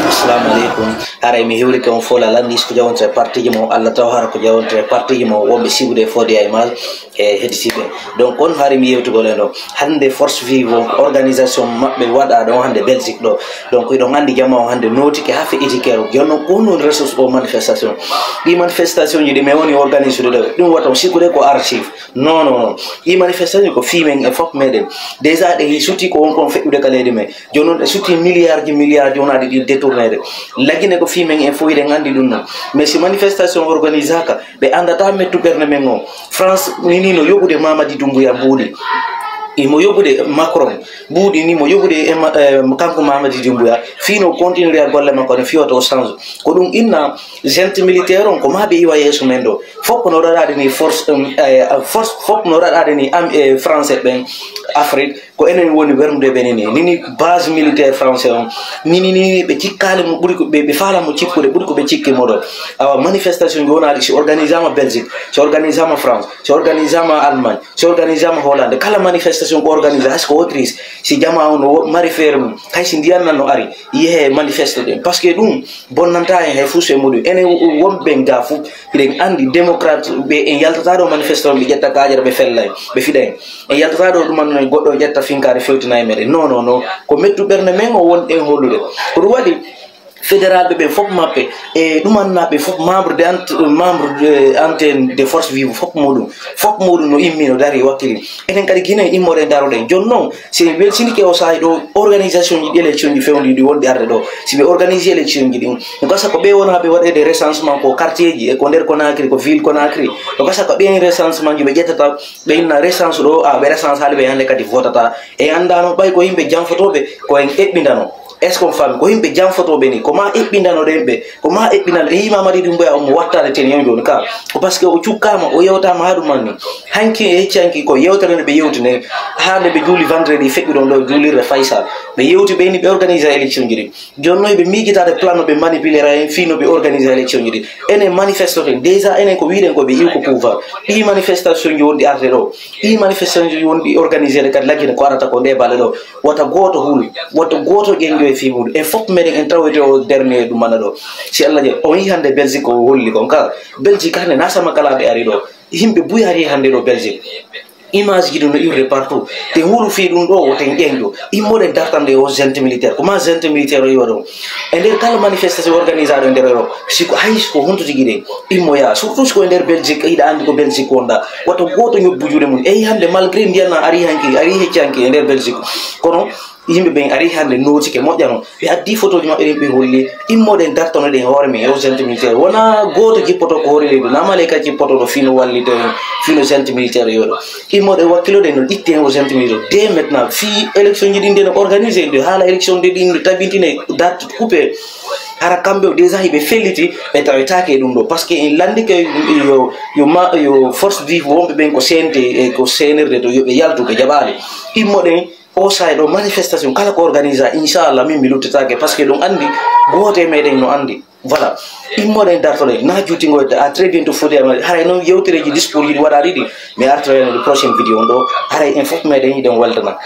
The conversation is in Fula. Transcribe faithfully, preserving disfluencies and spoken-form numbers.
Assalamu aleykum. Haray mi hewrike on fola lanndis ko jawonte partiji mo Allah taw hara ko jawonte partiji mo wonɓe sibude fodi ay mal e heditiɓe. Donc on hari mi yewtugol en ɗo hannde force vive on organisation maɓɓe waɗa ɗon hannde Belgique ɗo. Donc hiɗon anndi jama o hannde notike ha feƴƴitike o jonno ko non ressource o manifestation. Ɗi manifestation ji ɗi mi woni organisé ɗo ɗum wata on sikkude ko archive. Non non non. Ɗi manifestation ko fimen e fof meɗen. Déjà ɗe suti ko on kon feƴƴude ka leydi men. Jooni noon e suti milliard ji milliard ji wonaaɗi ɗi détourneede. Lagine ko fii men en fof hiɗen anndi ɗum noon. Mais si manifestation organisaaka ɓe anndata mettu ɓernde men o. France nini no yoɓude Mamadi Doumbouya mbuuɗi. Imo yoɓude Macron mbuuɗi ni mo yoɓude e ma- eh, kanko Mamadi Doumbouya fii no continuer golle makko no fii wata o change. Ko ɗum inna gente militaire on ko maa ɓe iwa yeeso men ɗo. Fof ko no raɗaade ni force eh, force fof no raɗaade ni am e français ɓen Afrique. Ko enen woni wernude ɓe nini nini base militaire français on nini nini ɓe cikkaali mo ɓuri ko ɓe ɓe faala mo cikkude ɓuri ko ɓe cikki mo ɗo. Awa manifestation ji wonaali si organisama Belgique, si organisama France, si organisama Allemagne, si organisama Hollande, kala manifestation ko organisa hay so ko Autriche. Si jama on no wo- mari feere mum hay si ndiyan nan no ari yehe manifeste ɗen parce que ɗum bonnanta en hay fus e muɗum enen wonɓe ga fof. Hiɗen anndi démocrate ɓe en yaltata ɗo manifeste on ɓe ƴetta kajere ɓe fella en ɓe fiɗa en. En yaltata ɗo ɗuman no goɗɗo ƴetta finkaare fewtina e meɗen non non non. Ko mettu ɓernde men o won en hollude ko ɗum waɗi. Fédéral ɓe ɓen fof maɓɓe e ɗumannaɓe fof membre de ant- membre de antenne de force vive fof muɗum. Fof muɗum no immi no dari wakkili enen kadi guinéen immoɗen daroɗen jooni noon. Si en welsinike o saahi ɗo organisation ji ɗi élection ji fewndi ɗi wonɗi arde ɗo si ɓe organise élection ji ɗin no gasa ko ɓe wona ɓe waɗede recensement ko quartier ji e ko nder Conakry ko ville Conakry. No gasa ko ɓen recensement ji ɓe ƴettata ɓe inna recense ɗo a ɓe recense haali ɓe hannde kadi votata. E anndano ɓay ko yimɓe janfotoɓe ko en eɓɓidano. Est ce qu'on fami ko yimɓe janfotoɓe ni ko ma eɓɓidano ɗen ɓe ko ma eɓɓidano e yima mari ɗum ɓoya omo wattade ten yon joni ka. Ko parce que o cukkama o yewtama ha ɗum anni hanki e hecci hanki ko yewtere nde ɓe yewtine ha nde ɓe juuli vendredi feƴƴuɗon ɗo juulirde faysal. Ɓe yewti ɓe ni ɓe organise élection ji ɗi. Jooni noon ɓe miijitaade plan no ɓe manipulera en fii no ɓe organise élection ji ɗi. Enen manifestoten déjà enen ko wiiɗen ko ɓe iwko pouvoir. Ɗii manifestation ji wonɗi arde ɗo ɗii manifestation ji wonɗi organisede kadi laggine ko arata ko nde balle ɗo. Wata gooto hul wata gooto ƴeñƴo e fii muɗum en fof meɗen en tawete o dernier ɗum mana ɗo. Si allah je on yi hannde belgique o holli kon kala belgique hannde nasama kala ɓe ari ɗo. Yimɓe buy ari hannde ɗo belgique. Image ji ɗum no iwde partout. Te hulu fii ɗum ɗo woten ƴeñɗo immoɗen dartande o gente militaire ko ma gente militaire o iwa ɗon. E nder kala manifestation organisaɗo e nder europe siko hay siko honto tigi ɗen immoya surtout siko e nder belgique yiɗa andi ko belgique wonɗa. Wata goto ñobbu juuɗe mum eyi hannde malgré ndiyana ari hanki ari hecci hanki e nder belgique. Kono yimɓe ɓen ari hannde notike moƴƴano ɓe addi photoji maɓɓe ɗin ɓe holli. Immoɗen dartanoɗen hoore men urgente militaire wona goto jippoto ko hoore leydi na maleyka jippotoɗo fino wallito en fino gente militaire yoɗo. Immoɗen wakkiloɗen no itti hen urgente militaire dès maintenant fii élection ji ɗin nde no organisé nde haala élection nde ɗin no tabintine date coupé. Hara kamɓe o déjà hiɓe felliti ɓe tawetake e ɗum ɗo par ce que en landike yo yo ma yo force vive wonɓe ɓen ko cnt e ko cnrd to yoɓe yaltu ɓe jaɓali. Immoɗen o saha ɗo manifestation kala ko organisa inchallah min mi luttitake par ce que ɗum andi goto e meɗen no andi. Voilà. Immoɗen dartoɗen na juutingo à très bientôt fodi ama haray noon yewtereji discours yiɗi waɗaɗi ɗi. Mi artoyano ɗo prochaine vidéo on ɗo haray en foof meɗen yiɗen weltana.